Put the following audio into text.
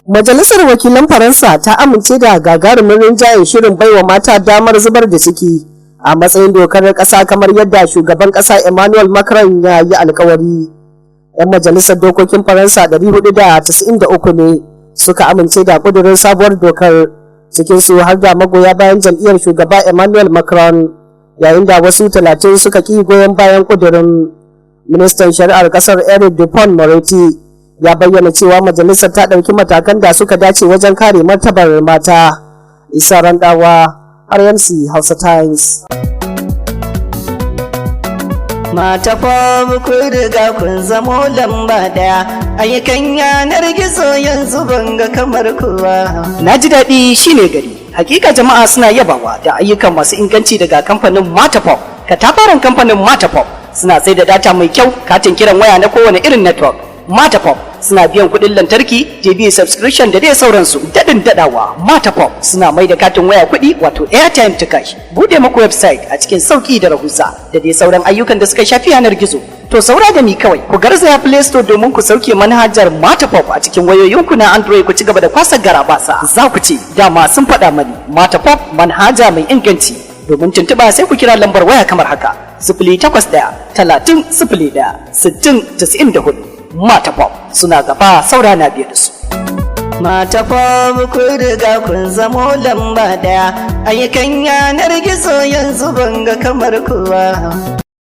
Majalisar Wakilan Faransa ta amince da gagarumin rinjayen shirin baiwa mata damar zubar da ciki a matsayin dokar ƙasa, kamar yadda shugaban ƙasa Emmanuel Macron ya yi alkawari. 'Yan majalisar dokokin Faransa 493 ne suka amince da ƙudurin sabuwar dokar, cikinsu har da magoya bayan jam'iyyar shugaba Emmanuel Macron, yayin da wasu 30 suka ƙi goyon bayan ƙudurin. Ministan shari'ar ƙasar Eric Dupond-Moretti ya bayyana cewa majalisar ta ɗauki matakan da suka dace wajen kare martabar mata. Isa Randawa, RMC Hausa Times. Mata fa, kun riga kun zamo lamba daya ayyukan yanar gizo, yanzu ban ga kamar kowa. Na ji daɗi shine gari. Hakika jama'a suna yabawa da ayyukan masu inganci daga kamfanin Matapop. Katafaren kamfanin Matapop suna sai da data mai kyau, katin kiran waya na kowane irin network. Matapop suna biyan kuɗin lantarki, JB subscription da dai sauransu. Daɗin daɗawa, Matapop suna mai da katin waya kuɗi, wato airtime to cash. Bude maku website a cikin sauƙi da rahusa da dai sauran ayyukan da suka shafi yanar gizo. To, saura da mi kawai ku garzaya Play Store domin ku sauke manhajar Matapop a cikin wayoyinku na Android, ku ci gaba da kwasa garabasa. Za ku ce dama sun faɗa mani, Matapop manhaja mai inganci. Domin tuntuɓa, sai ku kira lambar waya kamar haka: 081 30 01 60 94. Matapop suna gaba, saura na biye da su. Mata fa, kun riga kun zamo lamba daya ayyukan yanar gizo, yanzu ban ga kamar kowa.